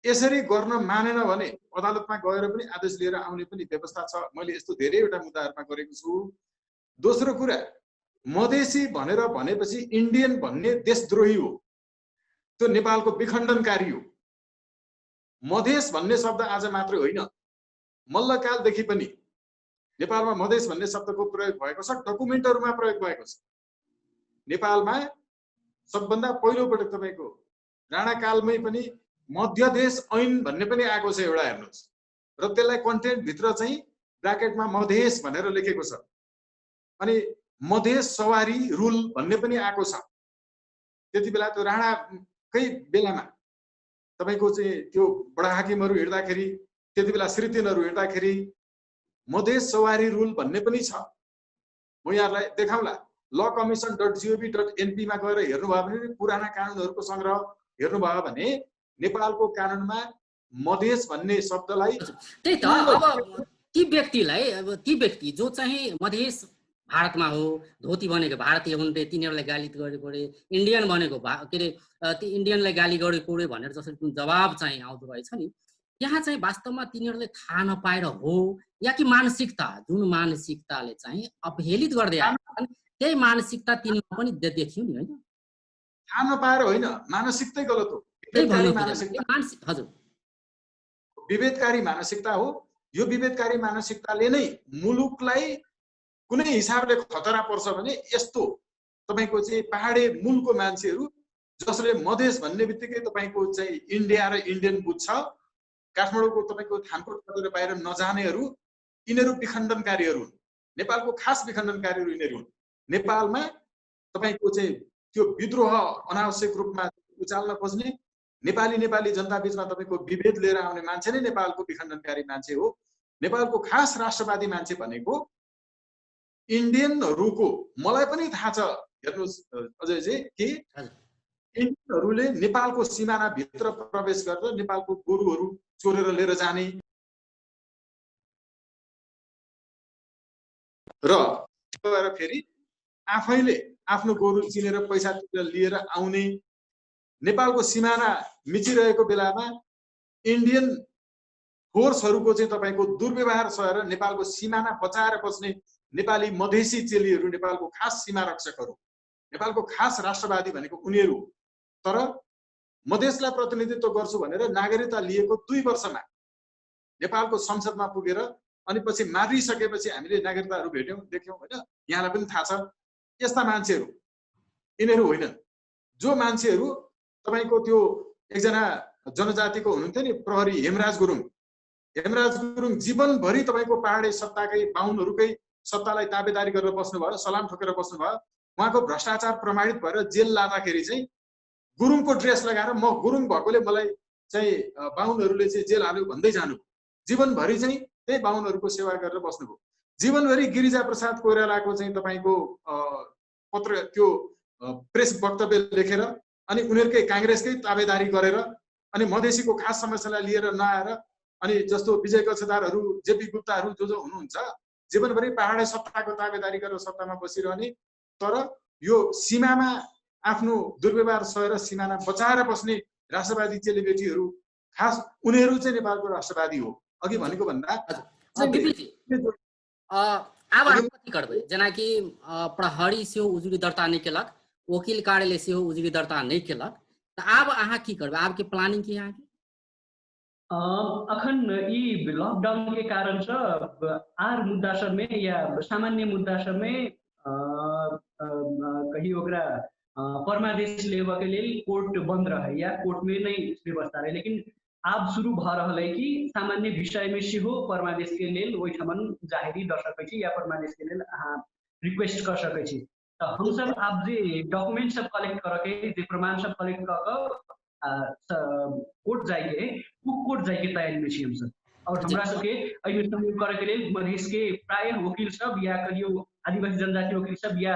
यसरी गर्न मानेन भने अदालतमा गएर पनि आदेश लिएर आउने पनि व्यवस्था छ। मैले यस्तो धेरैवटा मुद्दाहरूमा गरेको छु। दोस्रो कुरा, मधेसी भनेर भनेपछि इन्डियन भन्ने देशद्रोही हो, त्यो नेपालको विखण्डनकारी हो। मधेस भन्ने शब्द आज मात्रै होइन, मल्लकालदेखि पनि नेपालमा मधेस भन्ने शब्दको प्रयोग भएको छ, डकुमेन्टहरूमा प्रयोग भएको छ। नेपालमा सबभन्दा पहिलोपटक तपाईँको राणाकालमै पनि मध्यदेश ऐन भन्ने पनि आएको छ एउटा, हेर्नुहोस्, र त्यसलाई कन्टेन्टभित्र चाहिँ ब्राकेटमा मधेस भनेर लेखेको छ। अनि मधेस सवारी रुल भन्ने पनि आएको छ। त्यति बेला त्यो राणाकै बेलामा तपाईँको चाहिँ त्यो बडा हाकिमहरू हिँड्दाखेरि, त्यति बेला श्रीतिनहरू हिँड्दाखेरि मधेस सवारी रुल भन्ने पनि छ। म यहाँहरूलाई देखाउँला, lawcommission.gov.np मा गएर हेर्नुभयो भने पुराना कानुनहरूको सङ्ग्रह हेर्नुभयो भने नेपालको कानुनमा मधेस भन्ने शब्दलाई, त्यही त, अब ती व्यक्तिलाई, अब ती व्यक्ति जो चाहिँ मधेस भारतमा हो, धोती भनेको भारतीय हुन् रे, तिनीहरूलाई गाली गरेको रे, इन्डियन भनेको के अरे ती इन्डियनलाई गाली गरेको रे भनेर जसरी जुन जवाब चाहिँ आउँदो रहेछ नि, यहाँ चाहिँ वास्तवमा तिनीहरूले थाहा नपाएर हो या कि मानसिकता, जुन मानसिकताले चाहिँ अपहेलित गर्दै आएका छन् त्यही मानसिकता तिनीहरू पनि देखियो नि, होइन? थाहा नपाएर होइन, मानसिकतै गलत हो। हजुर, विभेदकारी मानसिकता हो। यो विभेदकारी मानसिकताले नै मुलुकलाई कुनै हिसाबले खतरा पर्छ भने यस्तो तपाईँको चाहिँ पहाडे मूलको मान्छेहरू जसले मधेस भन्ने बित्तिकै तपाईँको चाहिँ इन्डिया र इन्डियन बुझ्छ, काठमाडौँको तपाईँको थानकोट कटेर बाहिर नजानेहरू, यिनीहरू विखण्डनकारीहरू हुन्। नेपालको खास विखण्डनकारीहरू यिनीहरू हुन्। नेपालमा तपाईँको चाहिँ त्यो विद्रोह अनावश्यक रूपमा उचाल्न खोज्ने, नेपाली नेपाली जनता बिचमा तपाईँको विभेद लिएर आउने मान्छे नै नेपालको विखण्डनकारी मान्छे हो। नेपालको खास राष्ट्रवादी मान्छे भनेको इन्डियनहरूको, मलाई पनि थाहा छ, हेर्नुहोस् अजयजी, कि इन्डियनहरूले नेपालको सिमानाभित्र प्रवेश गरेर नेपालको गोरुहरू चोरेर लिएर जाने र गएर फेरि आफैले आफ्नो गोरु चिनेर पैसा तिरेर लिएर आउने, नेपालको सिमाना मिचिरहेको बेलामा इन्डियन फोर्सहरूको चाहिँ तपाईँको दुर्व्यवहार सहेर नेपालको सिमाना बचाएर बस्ने नेपाली मधेसी चेलीहरू नेपालको खास सीमा रक्षकहरू, नेपालको खास राष्ट्रवादी भनेको उनीहरू। तर मधेसलाई प्रतिनिधित्व गर्छु भनेर नागरिकता लिएको 2 वर्षमा नेपालको संसदमा पुगेर अनि पछि मारिसकेपछि हामीले नागरिकताहरू भेट्यौँ, देख्यौँ, होइन? यहाँलाई पनि थाहा छ। यस्ता मान्छेहरू यिनीहरू होइनन्। जो मान्छेहरू तपाईँको त्यो एकजना जनजातिको हुनुहुन्थ्यो नि प्रहरी हेमराज गुरुङ, हेमराज गुरुङ जीवनभरि तपाईँको पहाडे सत्ताकै बाहुनहरूकै सत्तालाई ताबेदारी गरेर बस्नुभयो, सलाम ठोकेर बस्नुभयो। उहाँको भ्रष्टाचार प्रमाणित भएर जेल लाँदाखेरि चाहिँ गुरुङको ड्रेस लगाएर म गुरुङ भएकोले मलाई चाहिँ बाहुनहरूले चाहिँ जेल हाल्यो भन्दै जानु, जीवनभरि चाहिँ त्यही बाहुनहरूको सेवा गरेर बस्नुभयो। जीवनभरि गिरिजा प्रसाद कोइरालाको चाहिँ तपाईँको पत्र त्यो प्रेस वक्तव्य लेखेर अनि उनीहरूकै काङ्ग्रेसकै ताबेदारी गरेर अनि मधेसीको खास समस्यालाई लिएर नआएर अनि जस्तो विजय गच्छदारहरू, जेपी गुप्ताहरू जो जो हुनुहुन्छ जीवनभरि पहाडे सत्ताको ताबेदारी गरेर सत्तामा बसिरहने, तर यो सीमामा आफ्नो दुर्व्यवहार सहेर सिमाना बचाएर बस्ने राष्ट्रवादी चेलीबेटीहरू खास उनीहरू चाहिँ नेपालको राष्ट्रवादी हो। अघि भनेको भन्दा आब कथी करबै, जेनाकि प्रहरी सेहो उजुरी दर्ता नहि केलक, वकील कार्यालय सेहो उजुरी दर्ता नहि केलक, तऽ आब अहाँ की करबै? आबके प्लानिंग की अहाँके? अखन ई लॉकडाउन के कारण से आर मुद्दा सब में या सामान्य मुद्दा सब में कही ओकरा परमादेश लेबऽ के लेल कोर्ट बंद रहे या कोर्ट में नहीं व्यवस्था रहे, लेकिन आब शुरू भऽ रहल है कि सामान्य विषय में सेहो परमादेश के लेल ओहिठमन जाहेरी दऽ सकै छी या परमादेश के लेल अहाँ रिक्वेस्ट कऽ सकै छी। तऽ हमसब आब जे डॉक्यूमेंट सब कलेक्ट करऽ के, जे प्रमाण सब कलेक्ट कऽ कऽ कोर्ट जाइके है, उ कोर्ट जाइके तैयारी में छी हमसब। और हमरा सबके एहिमे सहयोग करे के लेल मधेश के प्राय वकील सब या कहियो आदिवासी जनजाति वकील सब या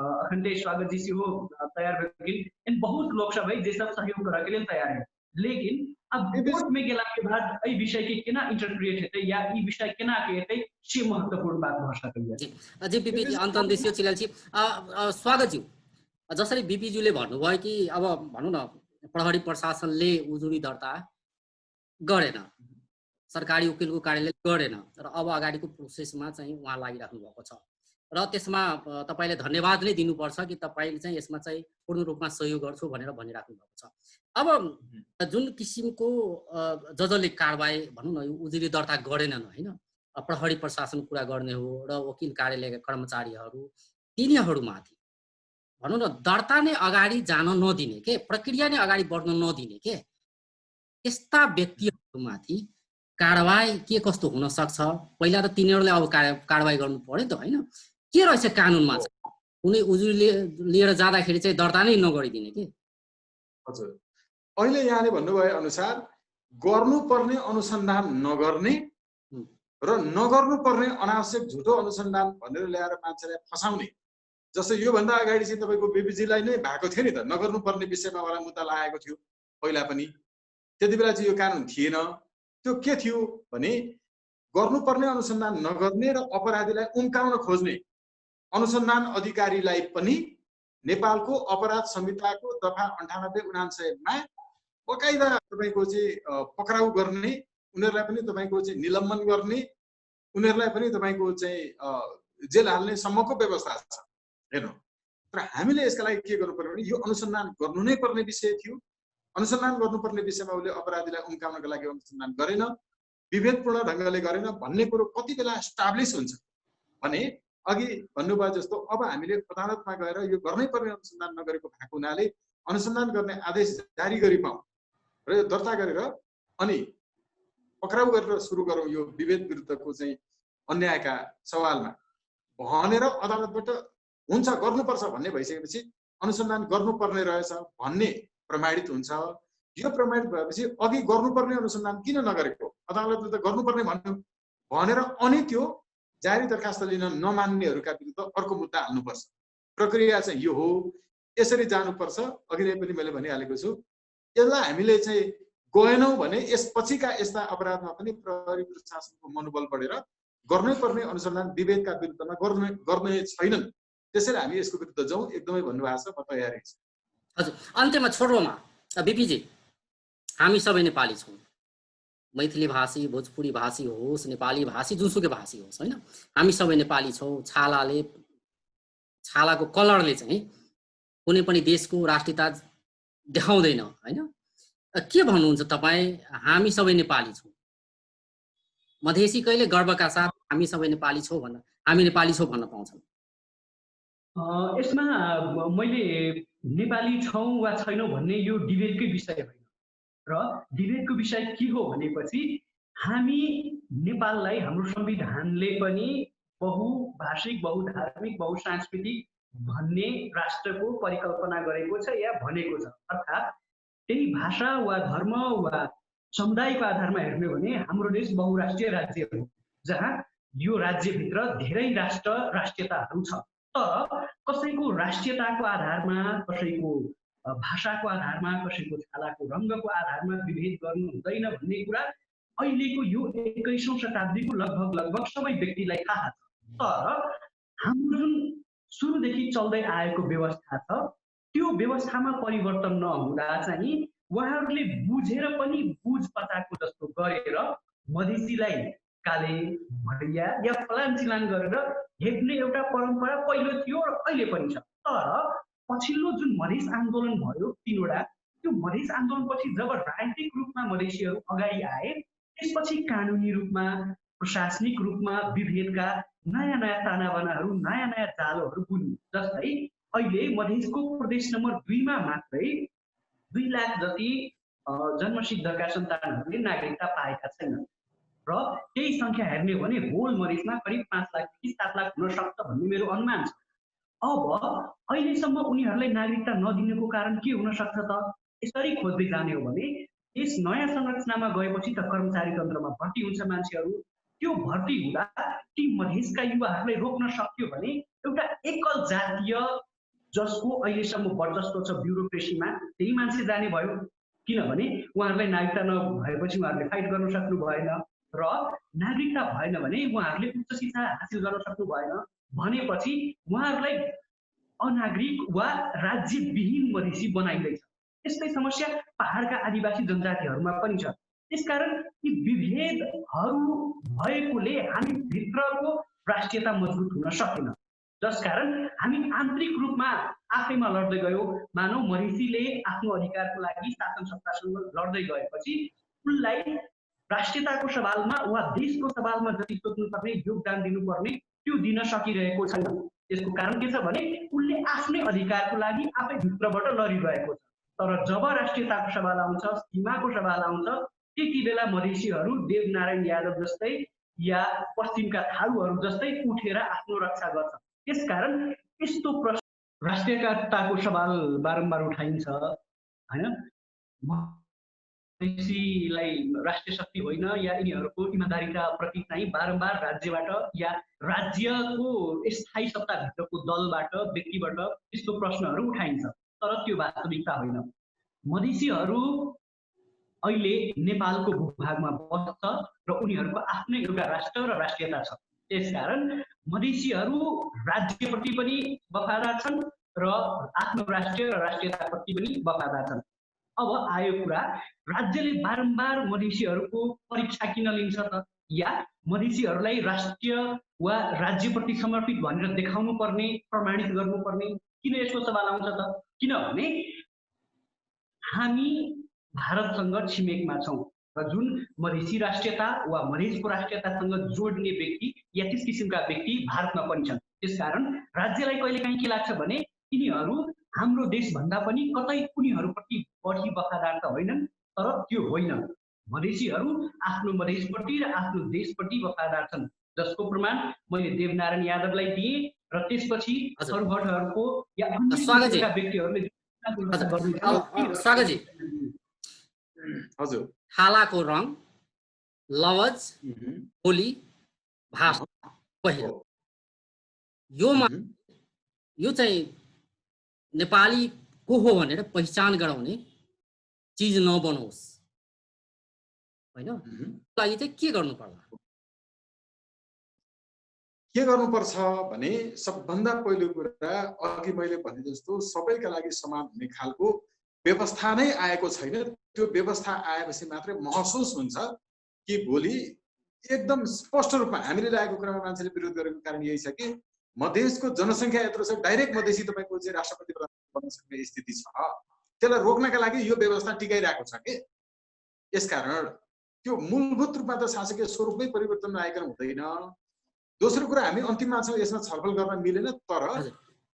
अखन ते स्वागत जी सेहो तैयार भेलखिन, एहन बहुत लोक सब है जे सब सहयोग करे के लेल तैयार है। लेकिन अब कोर्ट में गेला के बाद एहि विषय के केना इंटरप्रिएट हेतै या ई विषय केना के हेतै से महत्वपूर्ण बात भऽ सकैया। जी जी बीपी जी अन्त अन्त चिलाल छी। स्वागत ज्यू, जसरी बीपी ज्यूले भन्नुभयो कि अब भनौँ न प्रहरी प्रशासनले उजुरी दर्ता गरेन, सरकारी वकिलको कार्यालय गरेन र अब अगाडिको प्रोसेसमा चाहिँ उहाँ लागिराख्नु भएको छ र त्यसमा तपाईँले धन्यवाद नै दिनुपर्छ कि तपाईँले चाहिँ यसमा चाहिँ पूर्ण रूपमा सहयोग गर्छु भनेर भनिराख्नु भएको छ। अब जुन किसिमको जजले कारवाही भनौँ न यो उजुरी दर्ता गरेनन् होइन, प्रहरी प्रशासन कुरा गर्ने हो र वकिल कार्यालयका कर्मचारीहरू तिनीहरूमाथि भनौँ न दर्ता नै अगाडि जान नदिने के, प्रक्रिया नै अगाडि बढ्न नदिने के, त्यस्ता व्यक्तिहरूमाथि कारवाही के कस्तो हुन सक्छ? पहिला त तिनीहरूले अब कारवाही गर्नु पर्यो नि त होइन, के रहेछ कानुनमा चाहिँ कुनै उजुरी लिएर जाँदाखेरि चाहिँ दर्ता नै नगरिदिने के? हजुर, अहिले यहाँले भन्नुभए अनुसार गर्नुपर्ने अनुसन्धान नगर्ने र नगर्नुपर्ने अनावश्यक झुटो अनुसन्धान भनेर ल्याएर मान्छेलाई फसाउने, जस्तो योभन्दा अगाडि चाहिँ तपाईँको बीबीजीलाई नै भएको थियो नि त, नगर्नुपर्ने विषयमा वाला मुद्दा लागेको थियो पहिला पनि, त्यति बेला चाहिँ यो कानुन थिएन। त्यो के थियो भने गर्नुपर्ने अनुसन्धान नगर्ने र अपराधीलाई उम्काउन खोज्ने अनुसन्धान अधिकारीलाई पनि नेपालको अपराध संहिताको दफा 98-99 मा बकाइदा तपाईँको चाहिँ पक्राउ गर्ने, उनीहरूलाई पनि तपाईँको चाहिँ निलम्बन गर्ने, उनीहरूलाई पनि तपाईँको चाहिँ जेल हाल्ने सम्मको व्यवस्था छ हेर्नु। तर हामीले यसका लागि के गर्नु पर्यो भने यो अनुसन्धान गर्नु नै पर्ने विषय थियो। अनुसन्धान गर्नुपर्ने विषयमा उसले अपराधीलाई उम्काउनका लागि अनुसन्धान गरेन, विभेदपूर्ण ढङ्गले गरेन भन्ने कुरो कति बेला इस्टाब्लिस हुन्छ भने अघि भन्नुभयो जस्तो अब हामीले अदालतमा गएर यो गर्नै पर्ने अनुसन्धान नगरेको भएको हुनाले अनुसन्धान गर्ने आदेश जारी गरी पाऊँ र यो दर्ता गरेर अनि पक्राउ गरेर सुरु गरौँ यो विभेद विरुद्धको चाहिँ अन्यायका सवालमा भनेर अदालतबाट हुन्छ गर्नुपर्छ भन्ने भइसकेपछि अनुसन्धान गर्नुपर्ने रहेछ भन्ने प्रमाणित हुन्छ। यो प्रमाणित भएपछि अघि गर्नुपर्ने अनुसन्धान किन नगरेको, अदालतले त गर्नुपर्ने भन्यो भनेर अनि त्यो जारी दरखास्त लिन नमान्नेहरूका विरुद्ध अर्को मुद्दा हाल्नुपर्छ। प्रक्रिया चाहिँ यो हो, यसरी जानुपर्छ। अघि नै पनि मैले भनिहालेको छु, यसलाई हामीले चाहिँ गएनौँ भने यसपछिका यस्ता अपराधमा पनि प्रहरी प्रशासनको मनोबल बढेर गर्नै पर्ने अनुसन्धान विभेदका विरुद्धमा गर्ने छैनन्। त्यसैले हामी यसको विरुद्ध जाउँ एकदमै भन्नुभएको छ, म तयारी छु। हजुर, अन्त्यमा छोटोमा बिपीजी, हामी सबै नेपाली छौँ, मैथिली भाषी, भोजपुरी भाषी होस्, नेपाली भाषी, जुनसुकै भाषी होस् होइन, हामी सबै नेपाली छौँ। छालाले, छालाको कलरले चाहिँ कुनै पनि देशको राष्ट्रियता देखाउँदैन होइन। के भन्नुहुन्छ तपाईँ, हामी सबै नेपाली छौँ, मधेसी कहिले गर्वका साथ हामी सबै नेपाली छौँ भन्न, हामी नेपाली छौँ भन्न पाउँछन्? यसमा मैले नेपाली छौँ वा छैनौँ भन्ने यो डिबेटकै विषय होइन र डिबेटको विषय के हो भनेपछि हामी नेपाललाई हाम्रो संविधानले पनि बहुभाषिक, बहुधार्मिक, बहुसांस्कृतिक भन्ने राष्ट्रको परिकल्पना गरेको छ या भनेको छ। अर्थात् त्यही भाषा वा धर्म वा समुदायको आधारमा हेर्ने हो भने हाम्रो देश बहुराष्ट्रिय राज्य हो, जहाँ यो राज्यभित्र धेरै राष्ट्र राष्ट्रियताहरू छ। तर कसैको राष्ट्रियताको आधारमा, कसैको भाषाको आधारमा, कसैको छालाको रङ्गको आधारमा विभेद गर्नु हुँदैन भन्ने कुरा अहिलेको यो 21औं शताब्दीको लगभग लगभग सबै व्यक्तिलाई थाहा छ। तर हाम्रो जुन सुरुदेखि चल्दै आएको व्यवस्था छ त्यो व्यवस्थामा परिवर्तन नहुँदा चाहिँ उहाँहरूले बुझेर पनि बुझ पचाएको जस्तो गरेर मधेसीलाई काले भैया या फलान चिलान गरेर हेप्ने एउटा परम्परा पहिलो थियो र अहिले पनि छ। तर पछिल्लो जुन मधेस आन्दोलन भयो 3वटा, त्यो मधेस आन्दोलनपछि जब राजनीतिक रूपमा मधेसीहरू अगाडि आए त्यसपछि कानुनी रूपमा, प्रशासनिक रूपमा विभेदका नयाँ नयाँ तानाबानाहरू, नयाँ नयाँ जालोहरू बुनियो। जस्तै अहिले मधेसको प्रदेश नम्बर 2 मा मात्रै 2 लाख जति जन्मसिद्धका सन्तानहरूले नागरिकता पाएका छैनन् र त्यही सङ्ख्या हेर्ने हो भने होल मधेसमा करिब 5 लाखदेखि 7 लाख हुन सक्छ भन्ने मेरो अनुमान छ। अब अहिलेसम्म उनीहरूलाई नागरिकता नदिनुको कारण के हुन सक्छ त? यसरी खोज्दै जाने हो भने यस नयाँ संरचनामा गएपछि त कर्मचारी तन्त्रमा भर्ती हुन्छ मान्छेहरू। त्यो भर्ती हुँदा ती मधेसका युवाहरूलाई रोक्न सक्यो भने एउटा एकल जातीय जसको अहिलेसम्म वर्चस्व छ ब्युरोक्रेसीमा त्यही मान्छे जाने भयो, किनभने उहाँहरूलाई नागरिकता नभएपछि उहाँहरूले फाइट गर्न सक्नु भएन र नागरिकता भएन भने उहाँहरूले उच्च शिक्षा हासिल गर्न सक्नु भएन भनेपछि उहाँहरूलाई अनागरिक वा राज्यविहीन मधेसी बनाइँदैछ। यस्तै समस्या पहाडका आदिवासी जनजातिहरूमा पनि छ। त्यसकारण यी विभेदहरू भएकोले हामी भित्रको राष्ट्रियता मजबुत हुन सकेन, जसकारण हामी आन्तरिक रूपमा आफैमा लड्दै गयौँ। मानव मधेसीले आफ्नो अधिकारको लागि शासन सत्तासँग लड्दै गएपछि उसलाई राष्ट्रियताको सवालमा वा देशको सवालमा जति सोध्नुपर्ने, योगदान दिनुपर्ने त्यो दिन सकिरहेको छैन। त्यसको कारण के छ भने उसले आफ्नै अधिकारको लागि आफै भित्रबाट लडिरहेको छ। तर जब राष्ट्रियताको सवाल आउँछ, सीमाको सवाल आउँछ, त्यति बेला मधेसीहरू देवनारायण यादव जस्तै या पश्चिमका थारूहरू जस्तै उठेर आफ्नो रक्षा गर्छ। त्यसकारण यस्तो प्रश्न राष्ट्रियताको सवाल बारम्बार उठाइन्छ होइन, मधेसीलाई राष्ट्रिय शक्ति होइन या यिनीहरूको इमान्दारिताप्रति चाहिँ बारम्बार राज्यबाट या राज्यको स्थायी सत्ताभित्रको दलबाट व्यक्तिबाट यस्तो प्रश्नहरू उठाइन्छ, तर त्यो वास्तविकता होइन। मधेसीहरू अहिले नेपालको भूभागमा बस्छ र उनीहरूको आफ्नै एउटा राष्ट्र र राष्ट्रियता छ। त्यसकारण मधेसीहरू राज्यप्रति पनि वफादार छन् र आफ्नो राष्ट्रिय र राष्ट्रियताप्रति पनि वफादार छन्। अब आयो कुरा, राज्यले बारम्बार मधेसीहरूको परीक्षा किन लिन्छ त, या मधेसीहरूलाई राष्ट्रिय वा राज्यप्रति समर्पित भनेर देखाउनु पर्ने, प्रमाणित गर्नुपर्ने किन यसको सवाल आउँछ त? किनभने हामी भारतसँग छिमेकमा छौँ र जुन मधेसी राष्ट्रियता वा मधेसको राष्ट्रियतासँग जोड्ने व्यक्ति या त्यस किसिमका व्यक्ति भारतमा पनि छन्। त्यसकारण राज्यलाई कहिलेकाहीँ के लाग्छ भने यिनीहरू हाम्रो देशभन्दा पनि कतै उनीहरूप्रति बढी वफादार त होइनन्, तर त्यो होइन। मधेसीहरू आफ्नो मधेसप्रति र आफ्नो देशप्रति वफादार छन्, जसको प्रमाण मैले देवनारायण यादवलाई दिएँ र त्यसपछि थरूभटहरूको या अन्य व्यक्तिहरूले। स्वागतजी, हजुर, खालाको रङ, लवज, बोली, भाषा, पहिरो, यो चाहिँ नेपाली को हो भनेर पहिचान गराउने चिज नबनोस् होइन, लागि चाहिँ के गर्नु पर्ला? के गर्नुपर्छ भने सबभन्दा पहिलो कुरा अघि मैले भने जस्तो सबैका लागि समान हुने खालको व्यवस्था नै आएको छैन। त्यो व्यवस्था आएपछि मात्रै महसुस हुन्छ कि भोलि एकदम स्पष्ट रूपमा हामीले ल्याएको कुरामा मान्छेले विरोध गरेको कारण यही छ कि मधेसको जनसङ्ख्या यत्रो छ, डाइरेक्ट मधेसी तपाईँको चाहिँ राष्ट्रपति बन्न सक्ने स्थिति छ, त्यसलाई रोक्नका लागि यो व्यवस्था टिकाइरहेको छ कि। यसकारण त्यो मूलभूत रूपमा त शासकीय स्वरूपमै परिवर्तन नआइकन हुँदैन। दोस्रो कुरा हामी अन्तिममा छौँ, यसमा छलफल गर्न मिलेन, तर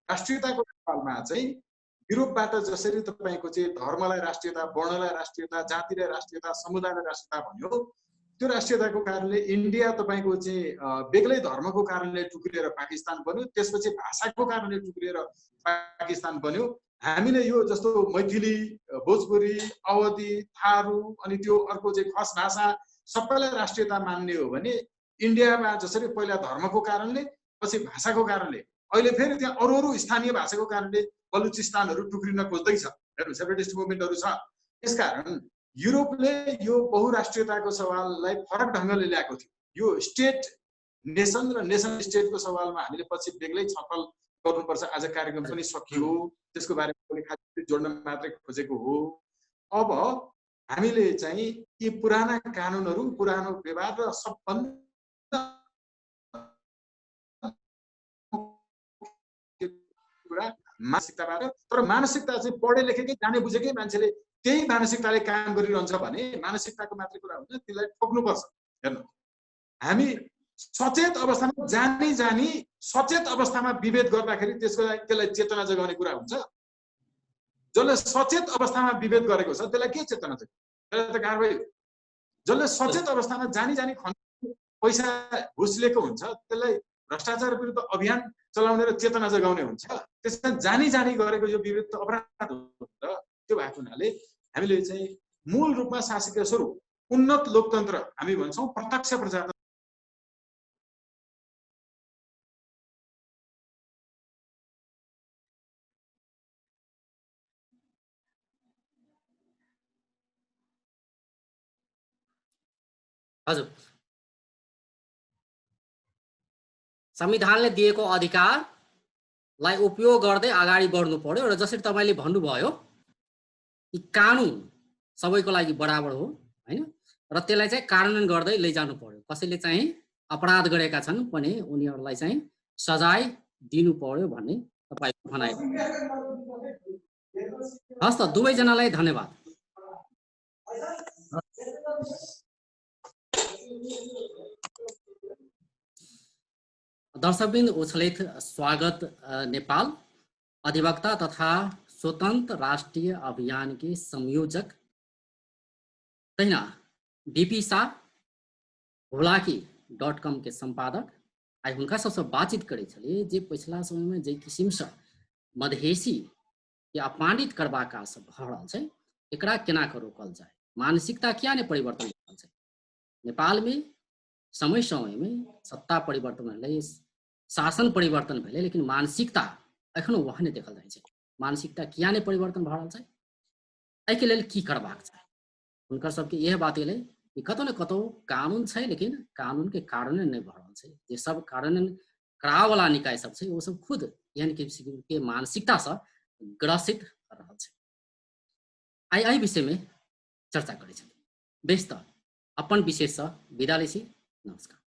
राष्ट्रियताको सवालमा चाहिँ युरोपबाट जसरी तपाईँको चाहिँ धर्मलाई राष्ट्रियता, वर्णलाई राष्ट्रियता, जातिलाई राष्ट्रियता, समुदायलाई राष्ट्रियता भन्यो, त्यो राष्ट्रियताको कारणले इन्डिया तपाईँको चाहिँ बेग्लै धर्मको कारणले टुक्रिएर पाकिस्तान बन्यो, त्यसपछि भाषाको कारणले टुक्रिएर पाकिस्तान बन्यो। हामीले यो जस्तो मैथिली, भोजपुरी, अवधी, थारू अनि त्यो अर्को चाहिँ खस भाषा सबैलाई राष्ट्रियता मान्ने हो भने इन्डियामा जसरी पहिला धर्मको कारणले, पछि भाषाको कारणले, अहिले फेरि त्यहाँ अरू अरू स्थानीय भाषाको कारणले बलुचिस्तानहरू टुक्रिन खोज्दैछ, हेर्नु सेपरेटिस्ट मुभमेन्टहरू छ। यसकारण युरोपले यो बहुराष्ट्रियताको सवाललाई फरक ढङ्गले ल्याएको थियो। यो स्टेट नेसन र नेसन स्टेटको सवालमा हामीले पछि बेग्लै छलफल गर्नुपर्छ। आज कार्यक्रम पनि सकियो, त्यसको बारेमा खालि जोड्न मात्रै खोजेको हो। अब हामीले चाहिँ यी पुराना कानुनहरू, पुरानो व्यवहार र सबभन्दा कुरा मानसिकताबाट, तर मानसिकता चाहिँ पढे लेखेकै जाने बुझेकै मान्छेले त्यही मानसिकताले काम गरिरहन्छ भने मानसिकताको मात्रै कुरा हुन्छ, त्यसलाई ठोक्नुपर्छ। हेर्नु, हामी सचेत अवस्थामा जानी जानी सचेत अवस्थामा विभेद गर्दाखेरि त्यसको त्यसलाई चेतना जगाउने कुरा हुन्छ। जसले सचेत अवस्थामा विभेद गरेको छ त्यसलाई के चेतना जगाउने, त्यसलाई त कारवाही। जसले सचेत अवस्थामा जानी जानी पैसा घुस लिएको हुन्छ त्यसलाई भ्रष्टाचार विरुद्ध अभियान चलाउने र चेतना जगाउने हुन्छ। त्यसमा जानी जानी गरेको यो विभेद त अपराध हो नि त। त्यो भएको हुनाले हामीले चाहिँ मूल रूपमा शासकीय स्वरूप उन्नत लोकतन्त्र हामी भन्छौँ, प्रत्यक्ष प्रजातन्त्र। हजुर, संविधानले दिएको अधिकारलाई उपयोग गर्दै अगाडि बढ्नु पर्यो। र जसरी तपाईँले भन्नुभयो कि कानुन सबैको लागि बराबर हो होइन, र त्यसलाई चाहिँ कार्यान्वयन गर्दै लैजानु पर्यो। कसैले चाहिँ अपराध गरेका छन् भने उनीहरूलाई चाहिँ सजाय दिनु पर्यो भन्ने तपाईँको भनाइ। हस् त, दुवैजनालाई धन्यवाद। दर्शकवृन्द, उछलित स्वागत नेपाल अधिवक्ता तथा स्वतन्त्र राष्ट्रिय अभियान के संयोजक तहिना बीपी शाह हुलाकी .com के संपादक आइ हुनका सबसँ बातचीत करै छलियै जे पछिला समयमे जे किसिमसँ मधेसी के अपमानित करबाक काज सब भऽ रहल छै, एकरा केना कऽ रोकल जाय, मानसिकता किया नहि परिवर्तन भऽ रहल छै। नेपालमे समय समयमे सत्ता परिवर्तन भेलै, शासन परिवर्तन भेलै, लेकिन मानसिकता एखनो ओहने देखल जाइ छै। मानसिकता किया नहि परिवर्तन भऽ रहल छै, एहिके लेल की करबाक चाही। हुनकर सबके इएह बात एलै कि कतौ ने कतौ कानून छै, लेकिन कानूनके कार्यान्वयन नहि भऽ रहल छै। जे सब कार्यान्वयन कराबऽवला निकाय सब छै ओ सब खुद एहन किसिमके मानसिकतासँ ग्रसित रहल छै। आइ एहि विषयमे चर्चा करै छथिन। बेस, तऽ अपन विशेषसँ विदा लै छी। नमस्कार।